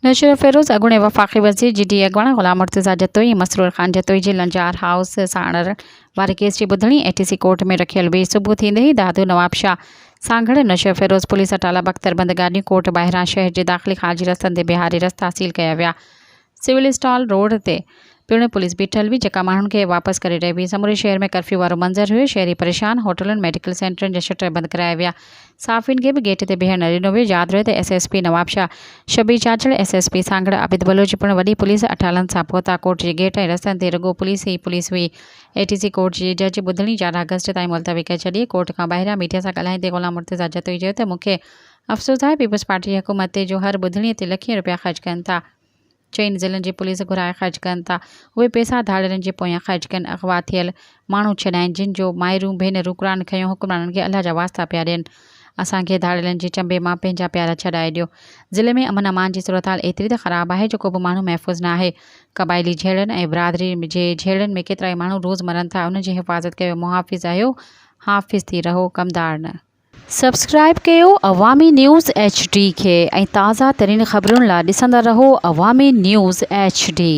نوشهروفيروز، اڳوڻي وفاقي وزير جي ڊي اڳواڻ غلام مرتضيٰ جتوئي ۽ مسرور خان جتوئي جي لنجار هائوس ساڻ واري ڪيس جي ٻڌڻي اي ٽي سي ڪورٽ ۾ رکيل هئي. صبح ٿيندي ئي دادو، نوابشاهه، سانگهڙ، نوشهروفيروز پوليس اٽالا بختربند گاڏيون ڪورٽ ٻاهران شهر جي داخلي خارجي رستن تي بيهاري رستا سيل ڪيا ويا. سول اسٽال روڊ تي پڻ پوليس بيٺل هئي جيڪا ماڻهن کي واپس ڪري رهي هئي. سموري شهر ۾ ڪرفيو وارو منظر هيو. شهري پريشان، هوٽلن، ميڊيڪل سينٽرن جا شٽر بند ڪرايا ويا. صحافين کي به گيٽ تي بيهڻ نه ڏنو ويو. ياد رهي ته S S P Nawabshah Shabbir Chachar, S S P Sanghar Abid Baloch پڻ وڏي پوليس اٽالن سان پهتا. ڪورٽ جي گيٽ ۽ رستن تي رڳو پوليس ئي پوليس هئي. اي ٽي سي ڪورٽ جي جج ٻڌڻي 11 آگسٽ تائين ملتوي ڪري ڇڏي. ڪورٽ کان ٻاهريان ميڊيا سان ڳالهائيندي غلام مرتضيٰ جتوئي چيو ته مون کي افسوس آهي پيپلز پارٽي جي حڪومت تي جو هر ٻڌڻي تي لکين رپيا خرچ ڪن ٿا. چئن ضلعن جي پوليس گهرائي خرچ ڪن ٿا اهي پئسا ڌاڙيلن جي پويان خرچ ڪن اغوا ٿيل ماڻهو ڇڏائين جن جو مائرون ڀينرون قرآن کنيو حڪمرانن کي الله جا واسطا پيا ڏين اسان کي ڌاڙيلن جي چنبي مان پنهنجا پيارا ڇڏائي ڏيو ضلعي ۾ امن امان جي صورتحال ايتري ته خراب آهي جو ڪوبه ماڻهو محفوظ نه آهي قبائلي جهيڙن ۽ برادري جي جهيڙن ۾ ڪيترائي ماڻهو روز مرن ٿا انهن جي حفاظت ڪيو محافظ آهيو حافظ ٿي رهو ڪمدار نه. سبسڪرائيب ڪيو عوامي نيوز ايڇ ڊي کي ۽ تازه ترين خبرن لا ڏسندا رهو عوامي نيوز ايڇ ڊي.